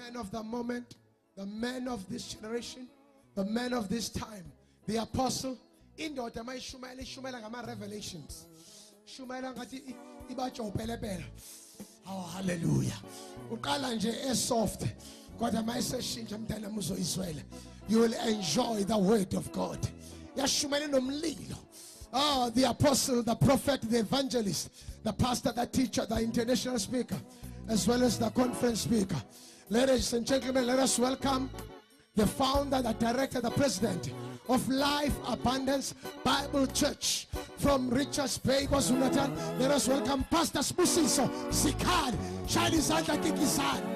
man of the moment, the man of this generation, the man of this time, the apostle. Indoda mayishumayela ishumayela ngama revelations. Shumayela ngathi ibatsho upelepele. Oh hallelujah. Uqala nje esoft kodwa mayiseshintsha mntana uzoyizwela. You will enjoy the word of God. Yashumayela nomlilo. Oh, the apostle, the prophet, the evangelist, the pastor, the teacher, the international speaker, as well as the conference speaker. Ladies and gentlemen, let us welcome the founder, the director, the president of Life Abundance Bible Church from Richards Bay, KwaZulu-Natal. Let us welcome Pastor Sibusiso Zikhali. Shayela izandla kikisani.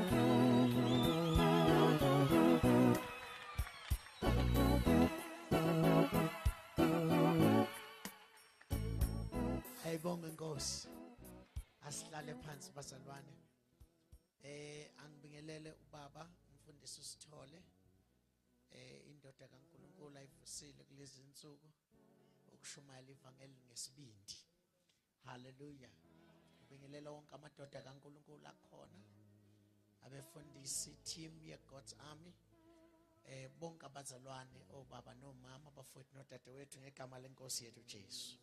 Ayibonge Nkosi. Asihlale phansi bazalwane. Angibingelele ubaba umfundisi uSithole. Indoda kaNkulunkulu ayivusile kulezi insuku ukushumayela ivangeli ngesibindi. Hallelujah. Ngibingelela wonke amadoda kaNkulunkulu akhona. Abefundisi team ye God's Army. Bonke abazalwane obaba nomama abafowethu nodadewethu ngegama lenkosi yethu Jesu.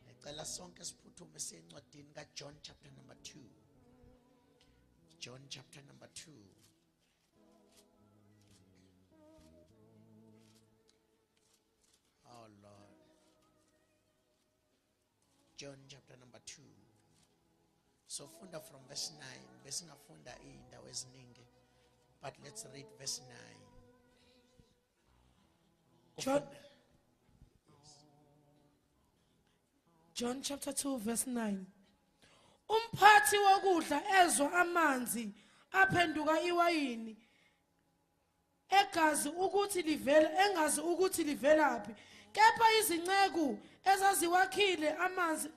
Ngicela sonke siphuthume siye encwadini kaJohn chapter number 2. John chapter number 2. Oh Lord. John chapter number 2. So funda from verse 9. Besingafunda indawo eziningi. But let's read verse 9. John chapter 2 verse 9. Umphathi wokudla ezwa amanzi aphenduka iwayini egazi ukuthi livela engazi ukuthi livelaphi, kepha izinceku ezaziwakhile amanzi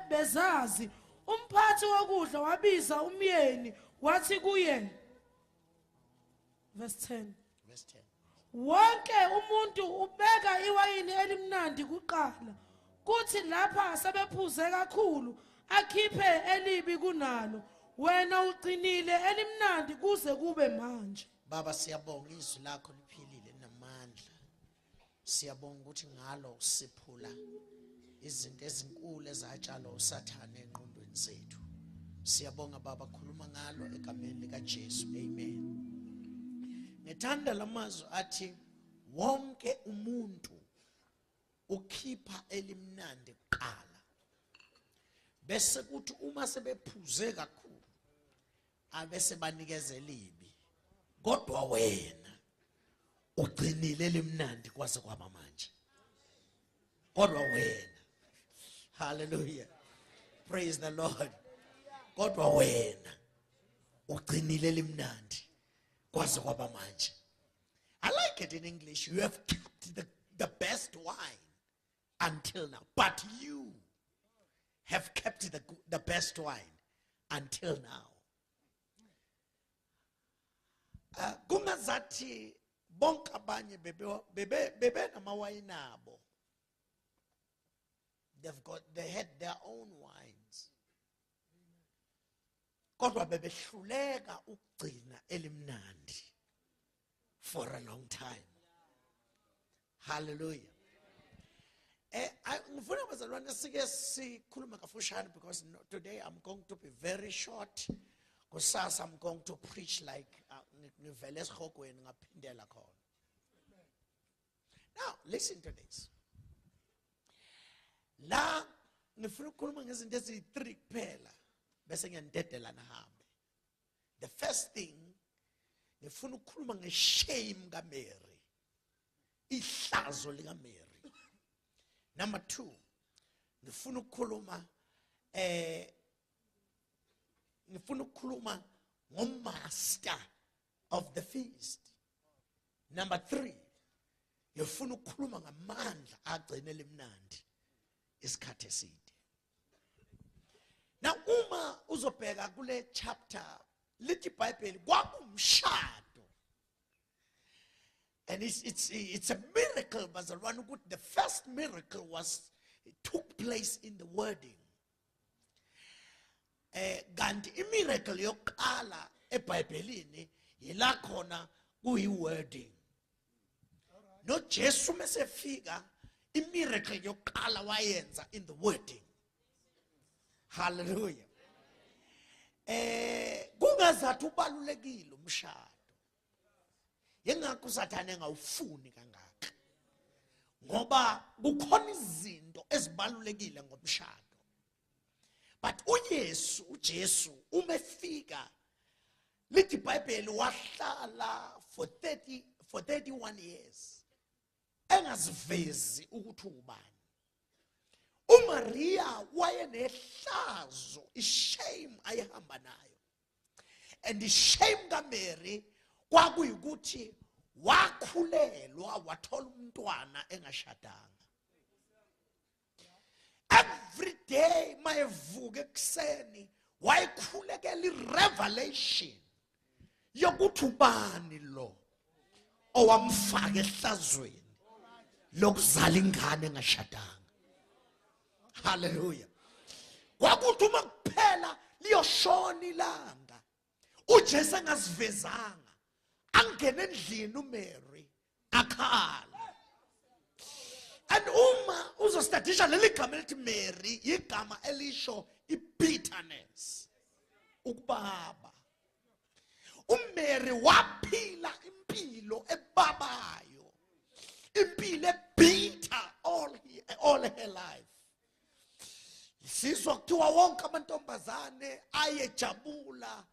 bezazi. Umphathi wokudla wabiza umyeni wathi kuye, verse 10. Verse 10. Wonke umuntu ubeka iwayini elimnandi kuqala, kuthi lapha sebephuze kakhulu akhiphe elibi kunalo, wena ugcinile elimnandi kuze kube manje. Baba, siyabonga izwi lakho liphilile namandla. Siyabonga ukuthi ngalo usiphula izinto ezinkulu ezatshalwa uSathane engqondweni zethu. Siyabonga Baba, khuluma ngalo egameni lika Jesu. Amen. Ngithanda lamazwi athi wonke umuntu ukhipha elimnandi kuqala, bese kuthi uma sebephuze kakhulu abese banikeze elibi, kodwa wena ugcinile elimnandi kwaze kwaba manje. Kodwa wena, hallelujah, praise the Lord. Kodwa wena ugcinile elimnandi kwaze kwaba manje. I like it in English. You have kept the best wine until now, but you have kept the best wine until now. Kungazathi bonke abanye bebe namawayini abo. They had their own wines. Kodwa bebehluleka ukugcina elimnandi for a long time. Hallelujah. Ngifuna bazalwane sike sikhulume kafushane because today I'm going to be very short. Kusasa I'm going to preach like ngivele esihogweni ngaphindela khona. Now listen to this. La ngifuna ukukhuluma ngezinto eziyi-3 kuphela bese ngiyanidedela nihambe. The first thing, ngifuna ukukhuluma ngeshame kaMary. Ihlazo likaMary. Number 2, ngifuna ukukhuluma ngifuna ukukhuluma ngomaster of the feast. Number 3, ngifuna ukukhuluma ngamandla agcine limnandi isikhathi eside. Now uma uzobheka kule chapter lithi iBhayibheli kwakumshado. And it's a miracle, bazalwane, ukuthi the first miracle was it took place in the wedding. Kanti imiracle yokuqala eBhayibhelini yila khona kuyi-wording. NoJesu mesefika imiracle yokuqala wayenza in the wording. Hallelujah. Kungazathi ubalulekile umshado. Yengakho uSathane engawufuni kangaka. Ngoba kukhona izinto ezibalulekile ngomshado. But uYesu, uJesu uma efika, lithi iBhayibheli wahlala for 31 years engazivezi ukuthi ubani. uMaria wayenehlazo, ishame ayehamba nayo, and ishame kaMary kwakuyikuthi wakhulelwa, wathola umntwana engashadanga. Every day mayevuka ekuseni wayekhulekela irevelation yokuthi ubani lo owamfaka ehlazweni lokuzala ingane engashadanga. Haleluya. Kwakuthi uma kuphela liyoshona ilanga, uJesu engazivezanga, angene endlini uMary akhala. And uma uzostadisha leli gama elithi Mary, igama elisho ibitterness, ukubaba. uMary waphila impilo ebabayo, impilo ebitter all her life. Sizwa kuthiwa wonke amantombazane ayejabula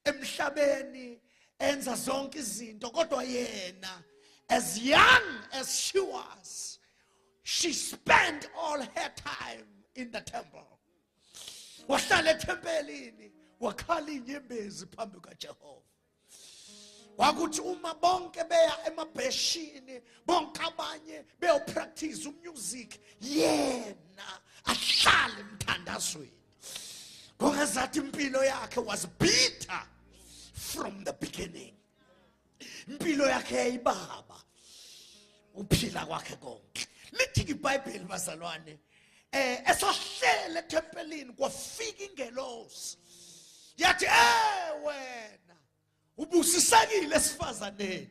emhlabeni, enza zonke izinto, kodwa yena, as young as she was, she spent all her time in the temple. Wahlala ethempelini, wakhala inyembezi phambi kaJehova. Wakuthi uma bonke beya emabheshini, bonke abanye beyopractice umusic, yena ahlale emthandazweni. Ngokuzathi impilo yakhe was bitter from the beginning. Impilo yakhe yayibaba uphila kwakhe konke. Lithi iBhayibheli, bazalwane, esahlele ethempelini kwafika ingelosi, yathi, wena ubusisekile esifazaneni.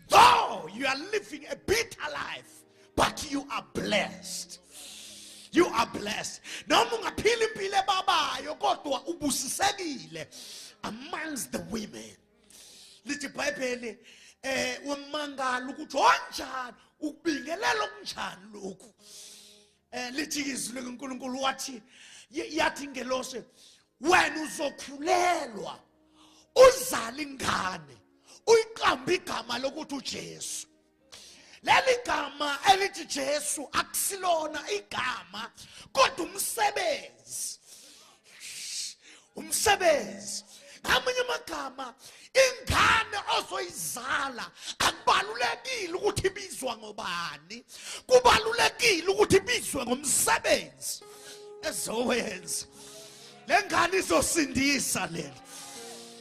Though you are living a bitter life, but you are blessed. You are blessed. Noma ungaphila impilo ebabayo, kodwa ubusisekile amongst the women. Lithi iBhayibheli wamangala ukuthi onjani ukubingelela okunjani lokhu. Lithi izwi likaNkulunkulu, wathi, yathi ingelosi, wena uzokhulelwa, uzala ingane, uyiqamba igama lokuthi uJesu. Leli gama elithi Jesu akusilona igama, kodwa umsebenzi, umsebenzi. Ngamanye amagama, ingane ozoyizala akubalulekile ukuthi ibizwa ngobani, kubalulekile ukuthi ibizwe ngomsebenzi ezowenza. Le ngane izosindisa, leli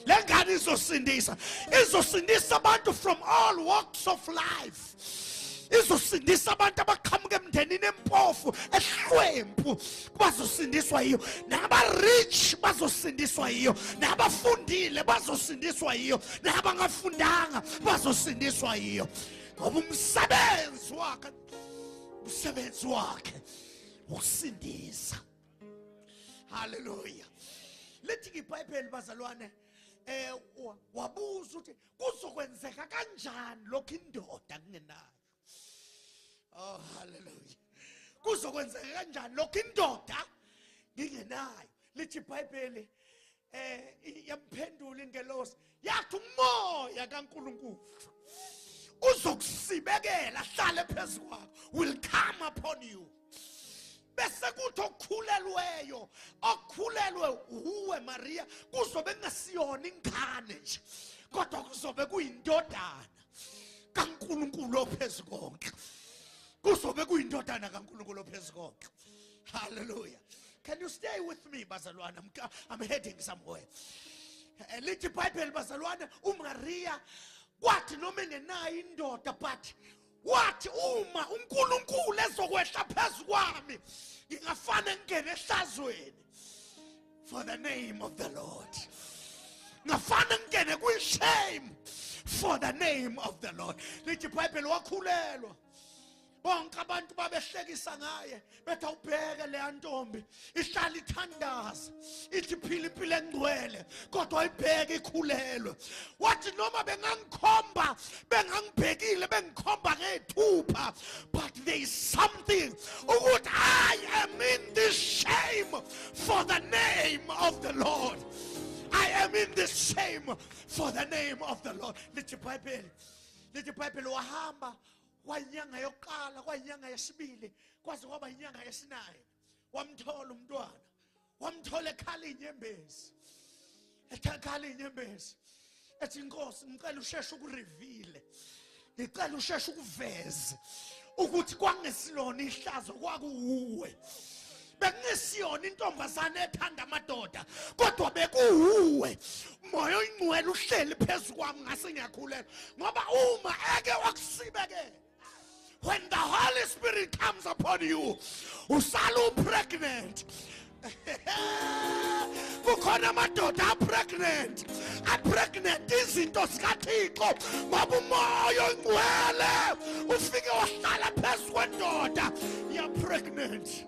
le ngane izosindisa, izosindisa abantu from all walks of life, izosindisa abantu abaqhamuka emndenini empofu, ehlwempu, bazosindiswa yiyo, naba-rich bazosindiswa yiyo, nabafundile bazosindiswa yiyo, nabangafundanga bazosindiswa yiyo, ngoba umsebenzi wakhe ukusindisa. Haleluya. Lithi iBhayibheli, bazalwane, wabuza ukuthi kuzokwenzeka kanjani lokhu indoda kungenayo. Oh, haleluya. Kuzokwenzeka kanjani lokhu indoda ngingenayo? Lithi iBhayibheli, yamphendula ingelosi, yathi umoya kaNkulunkulu uzokusibekela, hlale phezu kwakho, will come upon you, bese kuthi okukhulelweyo, okukhulelwe uwe Maria, kuzobe kungasiyona ingane nje, kodwa kuzobe kuyindodana kaNkulunkulu ophezu konke, kuzobe kuyindodana kaNkulunkulu ophezu konke. Hallelujah. Can you stay with me, bazalwane? I'm heading somewhere. Lithi iBhayibheli, bazalwane, uMaria kwathi noma engenayo indoda, but wathi uma uNkulunkulu ezokwehla phezu kwami, ngingafane ngingene ehlazweni for the name of the Lord. Ngafana ngene kwi shame for the name of the Lord. Lithi iBhayibheli wakhulelwa. Bonke abantu babehlekisa ngaye bethi awubheke leya ntombi ihlala ithandaza ithi phila impilo engcwele kodwa ayibheke ikhulelwe. Wathi noma bengangikhomba bengangibhekile bengikhomba ngethupha, but there is something ukuthi I am in this shame for the name of the Lord. I am in this shame for the name of the Lord. Lithi iBhayibheli wahamba kwayinyanga yokuqala, kwayinyanga yesibili, kwaze kwaba inyanga yesinine. Wamthola umntwana, wamthola ekhala inyembezi, ekhala inyembezi, ethi Inkosi ngicela usheshe ukureveal, ngicela usheshe ukuveze ukuthi kwangesilona ihlazo kwakuwuwe. Bekungesiyona intombazane ethanda amadoda kodwa bekuwuwe. Moya oyingcwele uhleli phezu kwami ngase ngiyakhulelwa, ngoba uma eke wakusibekela, when the Holy Spirit comes upon you, usalu pregnant. Kukhona amadoda apregnant, apregnant izinto zikaThixo, ngoba umoya oyingcwele ufike wahlala phezu kwendoda ya pregnant.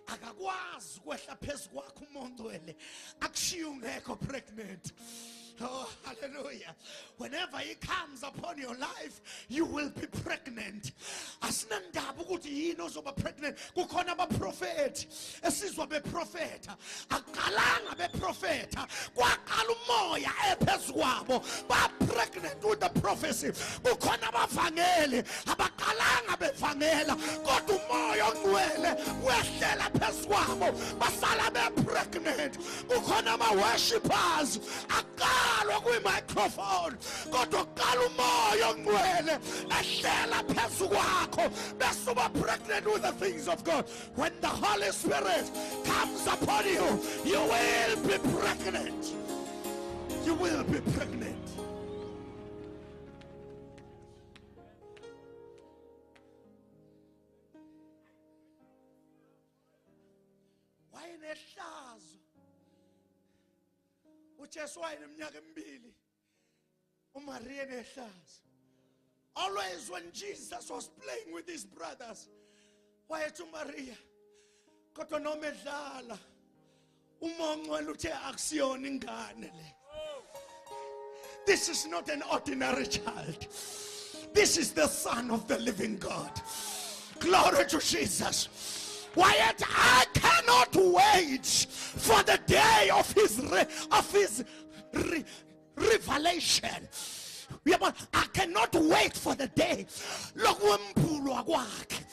Akakwazi ukwehla phezu kwakho umoya ongcwele akushiye ungekho pregnant. Oh, hallelujah. Whenever he comes upon your life, you will be pregnant. Asinandaba ukuthi yini ozoba pregnant. Kukhona abaprofeti esizwa beprofeta, aqalanga beprofeta, kwaqala umoya ephezu kwabo, ba pregnant with the prophecy. Kukhona abavangeli abaqalanga bevangela, kodwa umoya ongcwele wehlela phezu kwabo, basala be pregnant. Kukhona ama worshipers aqala kwi-microphone, kodwa kuqala umoya ongcwele ehlela phezu kwakho, bese uba pregnant with the things of God. When the Holy Spirit comes upon you, you will be pregnant. You will be pregnant. Wayenehlazo uJesu, wayeneminyaka emibili, uMaria nehlazo. Always when Jesus was playing with his brothers, wayethi uMaria, kodwa noma edlala uMoya oNgcwele uthe akusiyona ingane le. This is not an ordinary child. This is the Son of the living God. Glory to Jesus. Why I cannot wait for the day of his revelation. I cannot wait for the day lokwembulwa kwakhe,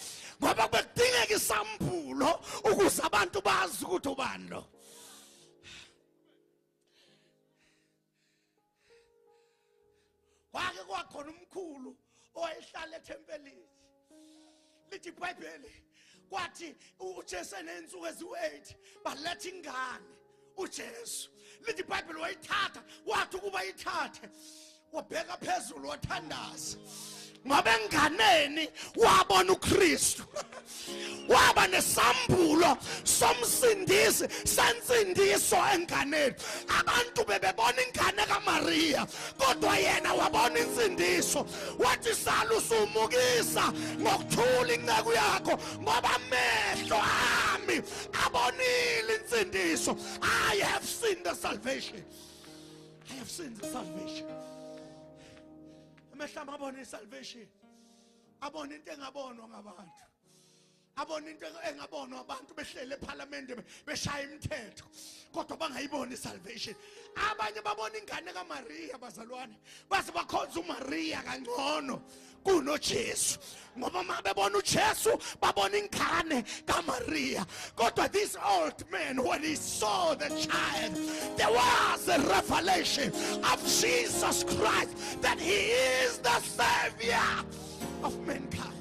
ngoba bekudingeka isambulo ukuze abantu bazi ukuthi ubani lo. Kwake kwakhona umkhulu owayehlala ethempelini. Lithi iBhayibheli kwathi uJesu enensuku eziwu-8 baletha ingane uJesu. Lithi iBhayibheli wayithatha, wathi ukuba ithathe wabheka phezulu wathandaza, ngoba enganeni wabona uKristu. Waba nesambulo somsindisi sensindiso enganeni. Abantu bebebona ingane kaMaria, kodwa yena wabona insindiso. Wathi sala usumukisa ngokuthula inceku yakho, ngoba amehlo ami abonile insindiso. I have seen the salvation. I have seen the salvation. Amehlo ami abona isalvation, abona into engabonwa ngabantu, abona into engabonwa abantu behlele eParliament beshaya imithetho, kodwa bangayiboni isalvation. Abanye babona ingane kaMaria, bazalwane, baze bakhonza uMaria kangcono kunoJesu, ngoba uma bebona uJesu babona ingane kaMaria. Kodwa this old man, when he saw the child, there was a revelation of Jesus Christ, that he is the Savior of mankind.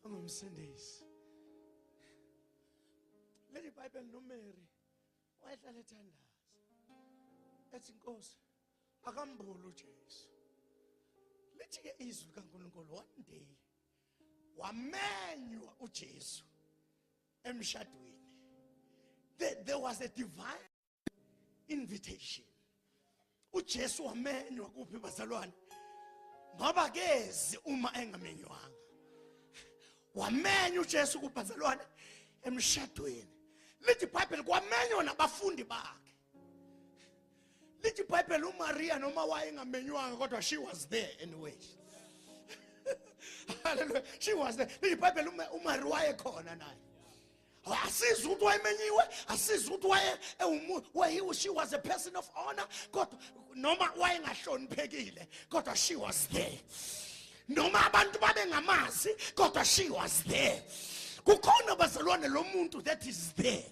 Ungumsindisi. Leli Bible noMary wayehlala ethandaza ethi Inkosi akambule uJesu. Lithi ke izwi kaNkulunkulu, one day wamenywa uJesu emshadweni. There was a divine invitation. uJesu wamenywa kuphi bazalwane? Ngoba kezi uma engamenywanga. Wamenywa uJesu kubazalwane emshadweni. Lithi iBhayibheli kwamenywa nabafundi bakhe. Lithi iBhayibheli uMaria noma wayengamenywanga kodwa she was there anyway. Hallelujah. She was there. Lithi iBhayibheli uMaria wayekhona naye. Asizi ukuthi wayemenyiwe, asizi ukuthi waye she was a person of honor, kodwa noma wayengahloniphekile kodwa she was there. Noma abantu babengamazi kodwa she was there. Kukhona bazalwane lo muntu that is there.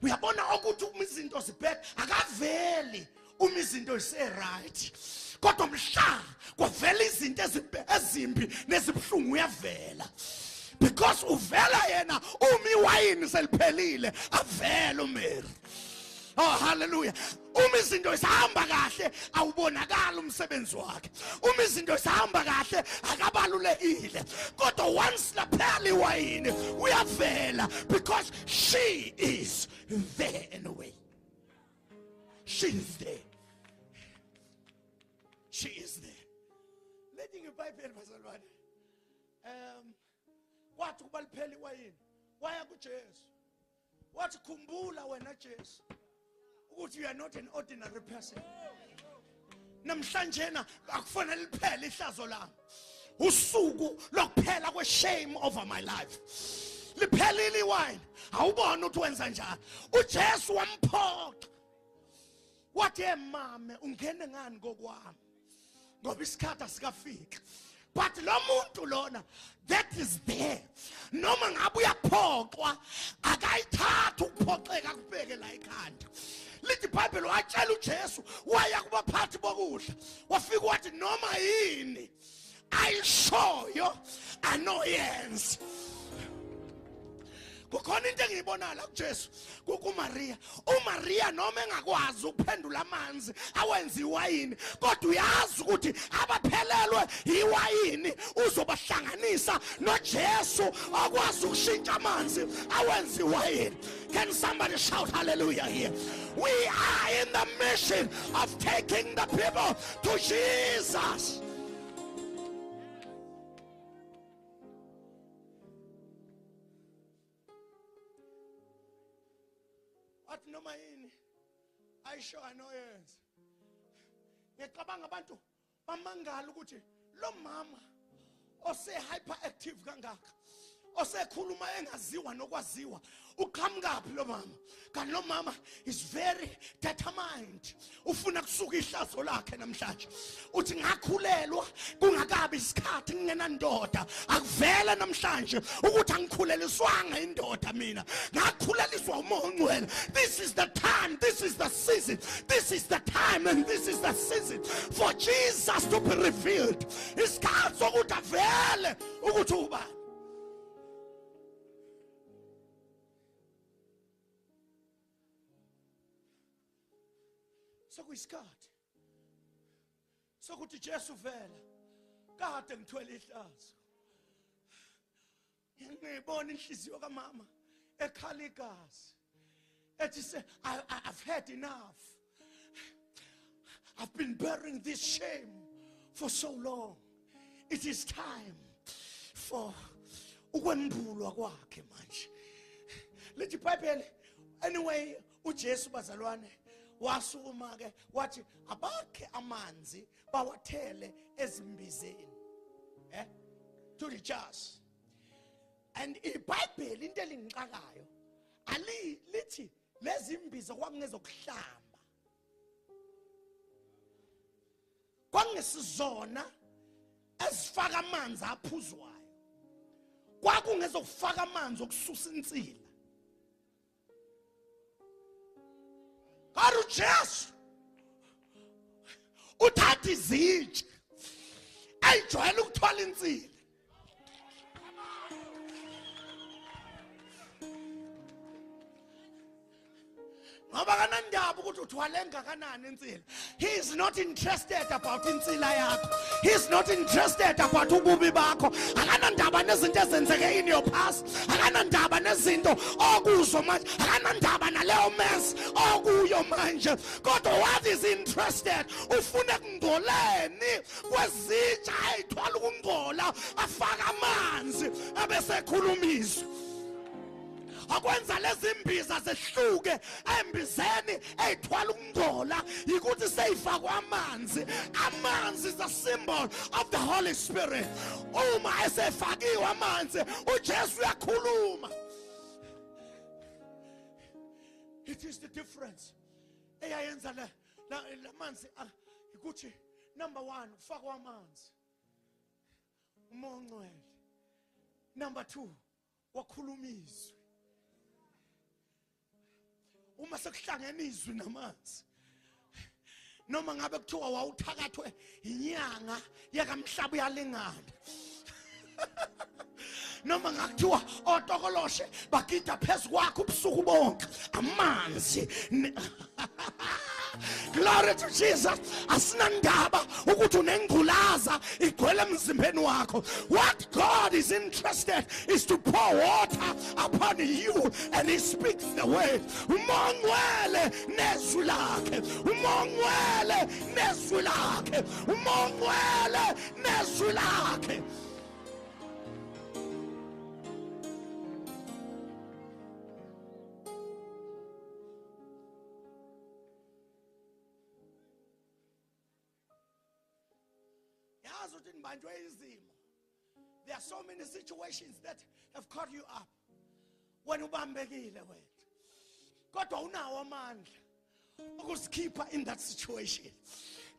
Uyabona ukuthi uma izinto zibheka akaveli uma izinto zise right, kodwa mhla kwavela izinto ezimbi nezibuhlungu uyavela. Because uvela yena uma iwayini seliphelile avele uMary. Oh hallelujah. Uma izinto zihamba kahle awubonakala umsebenzi wakhe. Uma izinto zihamba kahle akabalulekile. Kodwa once laphela iwayini uyavela, because she is there anyway. She is there. She is there. Lethi ngeBhayibheli bazalwane. Kwathi kuba liphela iwayini waya kuJesu. Wathi khumbula wena Jesu ukuthi you are not an ordinary person. Namhlanje na akufanele liphele ihlazo lami. Usuku lokuphela kwe shame over my life. Liphelile iwayini. Awubona ukuthi wenza njani. uJesu wamphoqa. Wathi mame ungene ngani kokwami? Ngoba isikhathi asikafiki. But lo muntu lona that is there, noma ngabe uyaphoqwa akayithatha ukuphoxeka kubeke la ekhanda. Lithi iBhayibheli watshela uJesu waya kubaphathi bokudla wafika wathi noma yini ayishoyo anoyenza. Kukhona into engiyibona la kuJesu kuMaria. uMaria noma engakwazi ukuphendula amanzi awenza iwayini, kodwa uyazi ukuthi abaphelelwe iwayini uzobahlanganisa noJesu okwazi ukushintsha amanzi awenza iwayini. Can somebody shout hallelujah here? We are in the mission of taking the people to Jesus. Athi noma yini ayisho anoyenza. Ngicabanga abantu bamangala ukuthi lo mama ose hyperactive kangaka, osekhuluma engaziwa nokwaziwa, uqhamukaphi lo mama? Kanti lo mama is very determined. Ufuna kusuka ihlazo lakhe namhlanje. Uthi ngakhulelwa kungakabi isikhathi ngingenandoda. Akuvele namhlanje ukuthi angikhuleliswanga indoda mina. Ngakhuleliswa uMoya oNgcwele. This is the time, this is the season. This is the time and this is the season for Jesus to be revealed. Isikhathi sokuthi avele ukuthi ubani. Sokuyisikhathi sokuthi Jesu vela kade ngithwele ihlazo. Ngiyibona inhliziyo kamama ekhala igazi ethi I've had enough. I've been bearing this shame for so long. It is time for ukwembulwa kwakhe manje. Lithi iBhayibheli anyway uJesu bazalwane wasukuma ke wathi abakhe amanzi bawathele ezimbizeni, to the jars. And iBhayibheli into elingixakayo ali lithi lezi imbiza kwakungezokuhlamba, kwakungesizona ezifaka amanzi aphuzwayo, kwakungezokufaka amanzi okususa insila. Kodwa uJesu uthatha izitsha ayijwayele ukuthwala insila. Ngoba kanandaba ukuthi uthwale ngakanani insila. He is not interested about insila yakho. He is not interested about ububi bakho. Akanandaba nezinto ezenzeke in your past. Akanandaba nezinto okuzo manje. Akanandaba naleyo mess okuyo manje. Kodwa what is interested, ufuna kungcoleni kwezitsha ayithwala ukungcola, afaka amanzi ebese ekhuluma. Akwenza lezi mbiza zehluke embizeni eyithwala ukungcola ukuthi seyifakwa amanzi. Amanzi is a symbol of the Holy Spirit. Uma esefakiwe amanzi, uJesu uyakhuluma. It is the difference eyayenza lamanzi ukuthi number 1 kufakwa amanzi, uMoya oNgcwele. Number 2 wakhuluma izwi. Uma sekuhlangene izwi namanzi, noma ngabe kuthiwa wawuthakathwe inyanga yakamhlaba uyalingana, noma ngakuthiwa otokoloshe bagida phezu kwakho ubusuku bonke, amanzi. Glory to Jesus. Asinandaba ukuthi unengculaza igcwele emzimbeni wakho. What God is interested is to pour water upon you, and he speaks the word. UMoya oNgcwele nezwi lakhe. UMoya oNgcwele nezwi lakhe. UMoya oNgcwele nezwi lakhe. There are so many situations that have caught you up. When ubambekile wena, kodwa unawo amandla ukusikhipha in that situation.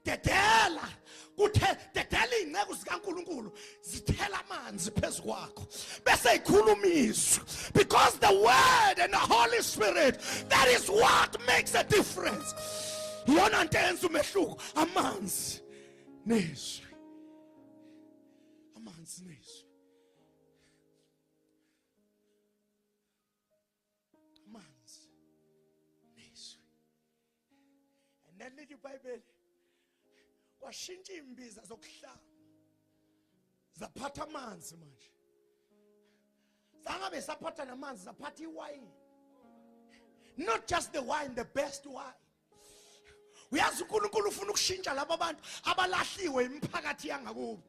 Dedela kuthe dedela inceku zikaNkuluNkulu zithela amanzi phezu kwakho bese ikhuluma izwi, because the word and the Holy Spirit, that is what makes a difference. Iyona nto eyenza umehluko, amanzi nezwi. Amanzi nezwi. Amanzi nezwi. And then lithi iBhayibheli kwashintsha imbiza zokuhlamba, zaphatha amanzi manje. Zangabe saphatha namanzi, zaphatha iwayini. Not just the wine, the best wine. Uyazi uNkulunkulu ufuna ukushintsha laba bantu abalahliwe imiphakathi yangakubo.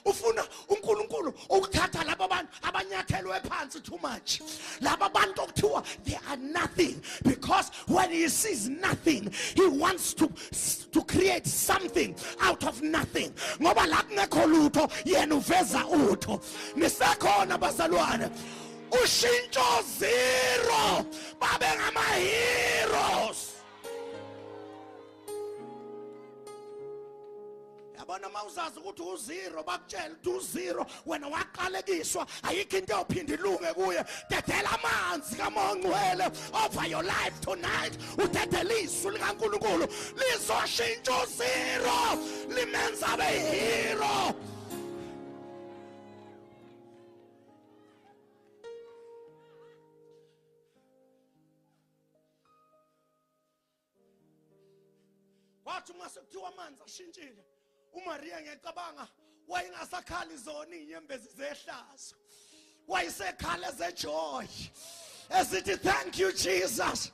Ufuna uNkulunkulu ukuthatha laba bantu abanyathelwe phansi too much. Laba bantu okuthiwa they are nothing, because when he sees nothing, he wants to create something out of nothing. Ngoba la kungekho lutho, yena uveza utho. Nisekhona bazalwane. Ushintsho zero, babe ngama heroes. Yabona mawuzazi ukuthi uzero, bakutshela ukuthi uzero, wena waqalekiswa, ayikho into eyophinda ilunge kuye. Dedela amanzi kaMoya oNgcwele over your life tonight. Udedele izwi likaNkulunkulu lizoshintsha uzero, limenza abe hero. Kwathi uma sekuthiwa amanzi ashintshile, uMaria ngiyacabanga wayengasakhali zona inyembezi zehlazo, wayesekhala zejoy esithi thank you Jesus,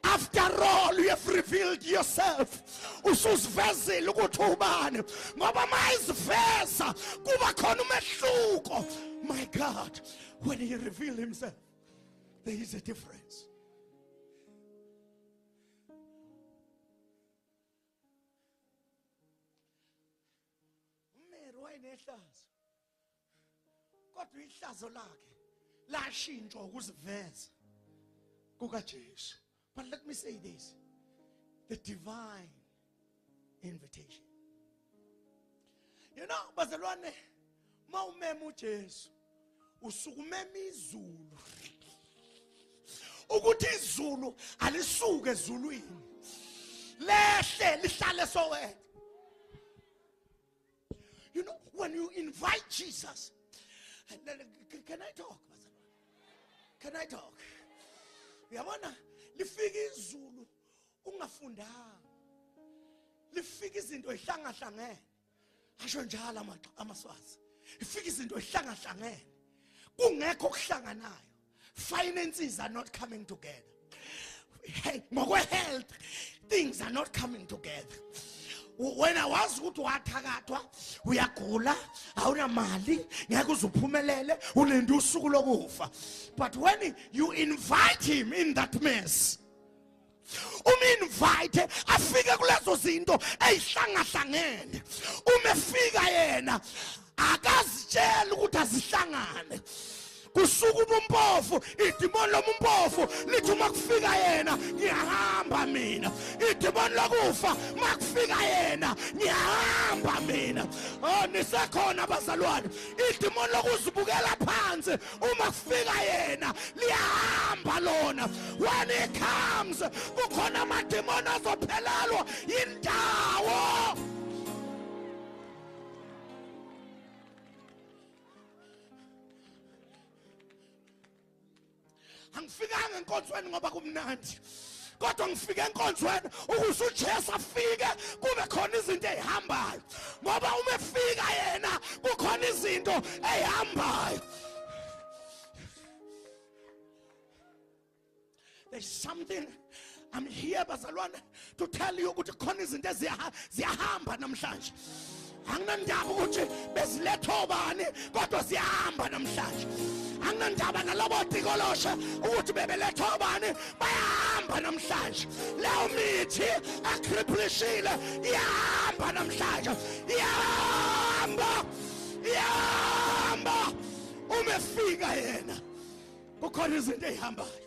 after all you have revealed yourself. Usuzivezile ukuthi ubani, ngoba mayiziveza kuba khona umehluko. My God, when he revealed himself, there is a difference. Wayenehlazo, kodwa ihlazo lakhe lashintshwa ukuziveza kukaJesu. But let me say this, the divine invitation. You know, bazalwane, mawumema uJesu usukumema izulu, ukuthi izulu alisuke ezulwini lehle lihlale sowethu. You know, when you invite Jesus, can I talk? Can I talk? Uyabona Lifika izulu ungafundanga. Lifika izinto ezihlangahlangene. Asho njalo amaSwazi. Ifika izinto ezihlangahlangene. Kungekho okuhlanganayo. Finances are not coming together. Hey, ngokwe health things are not coming together. Wena wazi ukuthi wathakathwa, uyagula, awunamali, ngeke uze uphumelele, ulinde usuku lokufa. But when you invite him in that mess, um-invite afike kulezo zinto eyihlangahlangene. Uma efika yena akazitshela ukuthi azihlangane. Kusuka ubumpofu, idimoni lomumpofu lithi uma kufika yena ngiyahamba mina. Idimoni lokufa makufika yena ngiyahamba mina. Oh, nisekhona bazalwane. Idimoni lokuzibukela phansi uma kufika yena liyahamba lona. When he comes kukhona amadimoni azophelelwa indawo. Angifikanga enkonzweni ngoba kumnandi, kodwa ngifike enkonzweni ukuze uJesu afike kube khona izinto ezihambayo, ngoba uma efika yena kukhona izinto ezihambayo. There's something I'm here bazalwane to tell you ukuthi khona izinto eziyahamba namhlanje. Anginandaba ukuthi beziletha obani, kodwa ziyahamba namhlanje. Anginandaba nalabo tikoloshe ukuthi bebeletha obani, bayahamba namhlanje. Leyo mithi akriplishile iyahamba namhlanje. Iyahamba, iyahamba. Uma efika yena kukhona izinto ezihambayo.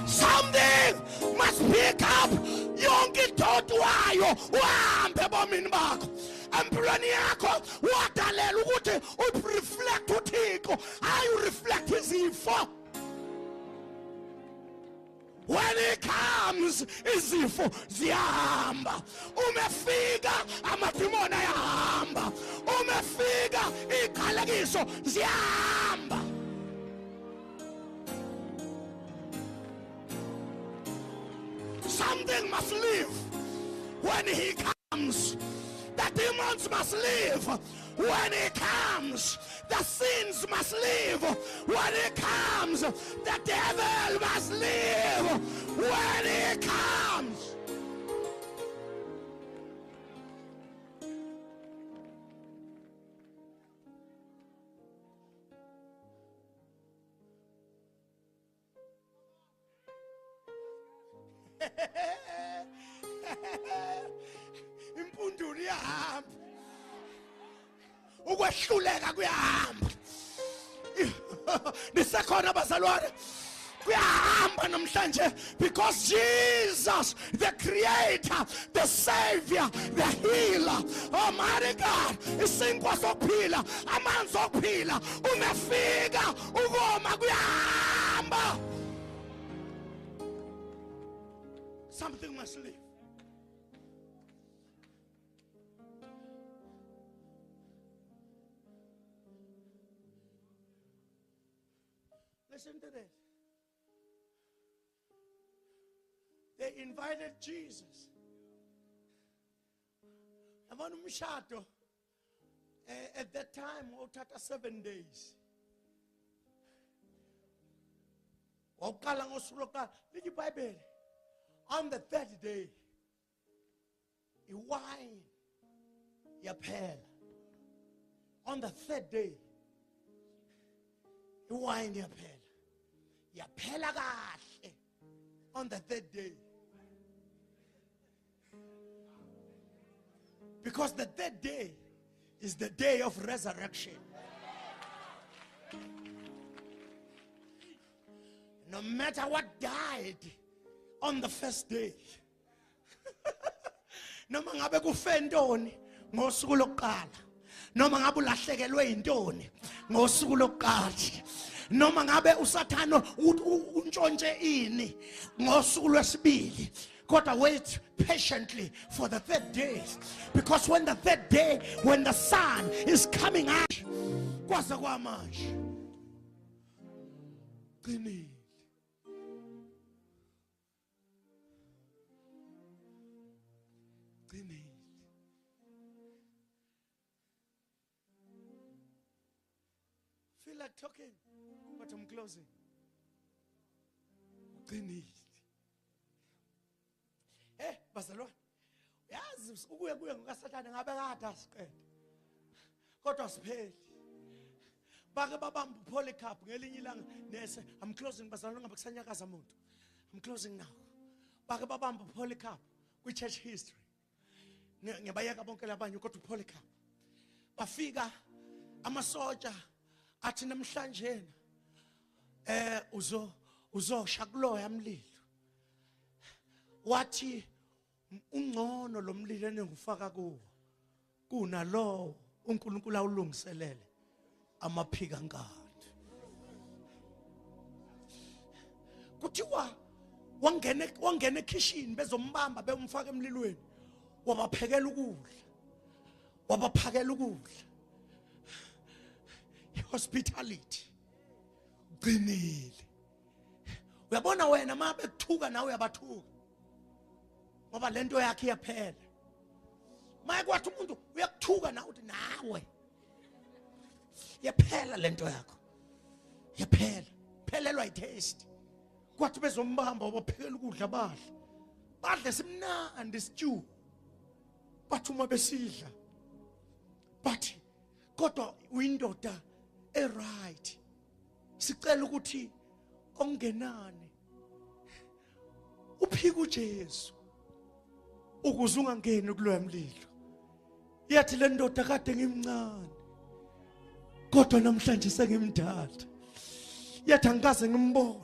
Something must pick up yonke idoti wayo uhambe ebomini bakho. Empilweni yakho wadalela ukuthi ureflect uThixo, hayi ureflect izifo. When he comes izifo ziyahamba. Uma efika amadimoni ayahamba. Uma efika iqalekiso ziyahamba. Something must leave when he comes. The demons must leave when he comes. The sins must leave when he comes. The devil must leave when he comes. Impundulo iyahamba, ukwehluleka kuyahamba. Nisekhona bazalwane? Kuyahamba namhlanje, because Jesus, the creator, the savior, the healer, Almighty God, isinkwa sokuphila, amanzi okuphila, uma efika ukoma kuyahamba. Something must leave. Listen to this. They invited Jesus. Yabona umshado at that time wawuthatha 7 days. Wawuqala ngosuku lokuqala. Lithi iBhayibheli, on the third day iwine yaphela. On the third day iwine yaphela. Yaphela kahle on the third day. Because the third day is the day of resurrection. No matter what died on the first day, noma ngabe kufe ntoni ngosuku lokuqala, Noma ngabe ulahlekelwe yintoni ngosuku lokuqala, noma ngabe uSathane untshontshe ini ngosuku lwesibili, kodwa wait patiently for the third day, because when the third day, when the sun is coming out, kwaze kwamanje qinile. Qinile. Feel like talking, but I'm closing. Uqinile. Bazalwane, uyazi ukuya kuye ngokaSathane ngabe kade asiqede, kodwa sipheli. Bake babamba uPolycarp ngelinye ilanga nese. I'm closing bazalwane, ngabe kusanyakaza umuntu. I'm closing now. Bake babamba uPolycarp kwi-church history. Ngiyabayeka bonke labanye kodwa uPolycarp. Bafika amasotsha athi namhlanje uzosha kuloya mlilo. Wathi ungcono lo mlilo eningufaka kuwo kunalowo uNkulunkulu awulungiselele amaphika nkani. Kuthiwa wangena ekhishini bezombamba bemfaka emlilweni, wabaphekela ukudla, hospitality. Qinile. Uyabona wena uma bekuthuka nawe uyabathuka, ngoba lento yakhe iyaphela. Maye kwathi umuntu uyakuthuka nawe uthi nawe yaphela lento yakho, yaphela, phelelwa i-taste. Kwathi bezombamba wabaphekela ukudla, badle simnandi stew. Bathi uma besidla bathi kodwa uyindoda e-right, sicela ukuthi ongenani uphike uJesu ukuze ungangeni kuloya mlilo. Yathi le ndoda kade ngimncane kodwa namhlanje sengimdala. Yathi angikaze ngimbone.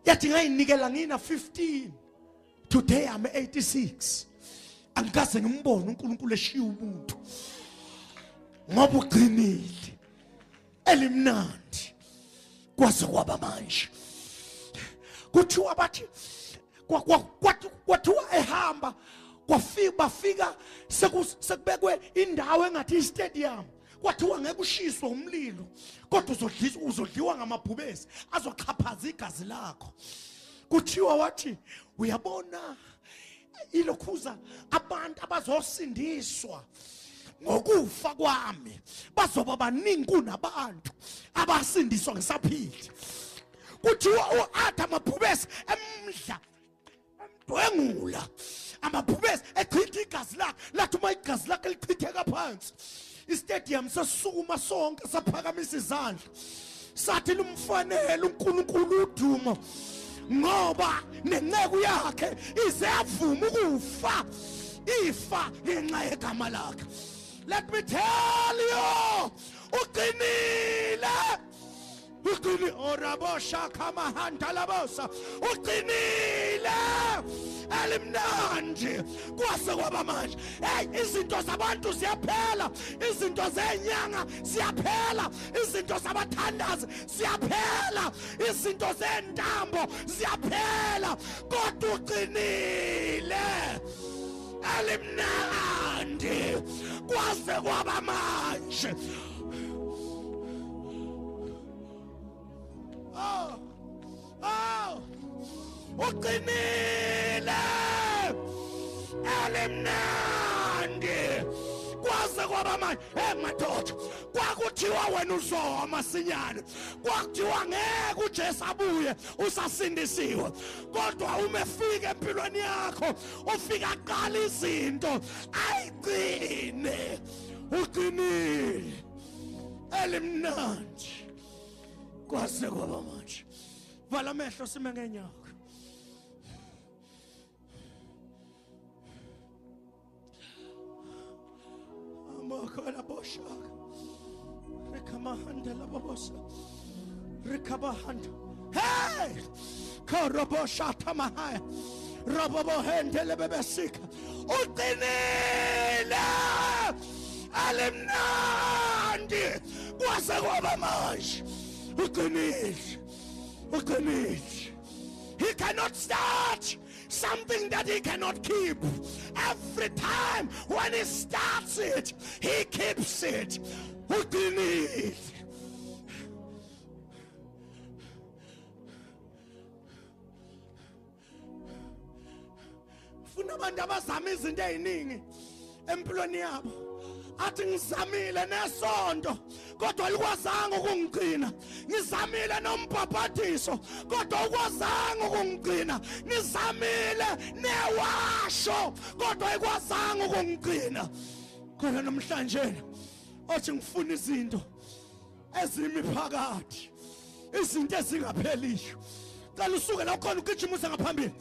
Yathi ngayinikela ngina 15, today I'm 86. Angikaze ngimbone uNkulunkulu eshiya umuntu, ngoba ugcinile elimnandi kwaze kwaba manje. Kuthiwa bathi kwathiwa ehamba bafika sekubekwe indawo engathi i-stadium. Kwathiwa ngeke ushiswe umlilo kodwa uzodliwa ngamabhubesi azoxhaphaza igazi lakho. Kuthiwa wathi uyabona ilokhuza abantu abazosindiswa ngokufa kwami bazoba baningi kunabantu abasindiswa ngisaphila. Kuthiwa uAdam amabhubesi emdla emdwengula, amabhubesi echitha igazi lakhe, lathi uma igazi lakhe lichitheka phansi istadium sasukuma sonke saphakamisa izandla sathi lumfanele uNkulunkulu udumo, ngoba nenceku yakhe ize yavuma ukufa ifa ngenxa yegama lakhe. Let me tell you, uqinile. Uqinile orabosha kamahanda labosa. Uqinile elimnandi kwase kwaba manje. Hey, izinto zabantu ziyaphela, izinto zenyanga ziyaphela, izinto zabathandazi ziyaphela, izinto zentambo ziyaphela, kodwa uqinile elimnandi kwase kwaba manje. Oh, oh, uqinile elimnandi kwaze kwaba manje. Hey madoda, kwakuthiwa wena uzowa masinyane, kwakuthiwa ngeke uJesu abuye usasindisiwe, kodwa uma efika empilweni yakho ufika aqala izinto ayigcine. Uqinile elimnandi kwase kwaba manje. Vala amehlo sime ngenyawo. Amakhala boshaka rekamahanda lababosa rekabahanda. Hey, karabosha mahaya rabobohende lebebesika. Uqinile Elimnandi kwase kwaba manje. Uqinile. Uqinile. He cannot start something that he cannot keep. Every time when he starts it, he keeps it. Uqinile. Funa abantu abazama izinto eziningi empilweni yabo. Athi ngizamile nesonto kodwa likwazanga ukungigcina. Ngizamile nombhabhadiso kodwa ukwazanga ukungigcina. Ngizamile newasho kodwa ikwazanga ukungigcina. Khona namhlanje othi ngifuna izinto ezimi phakathi, izinto ezingapheliyo. Cela usuke la ukhona ugijima uze ngaphambili.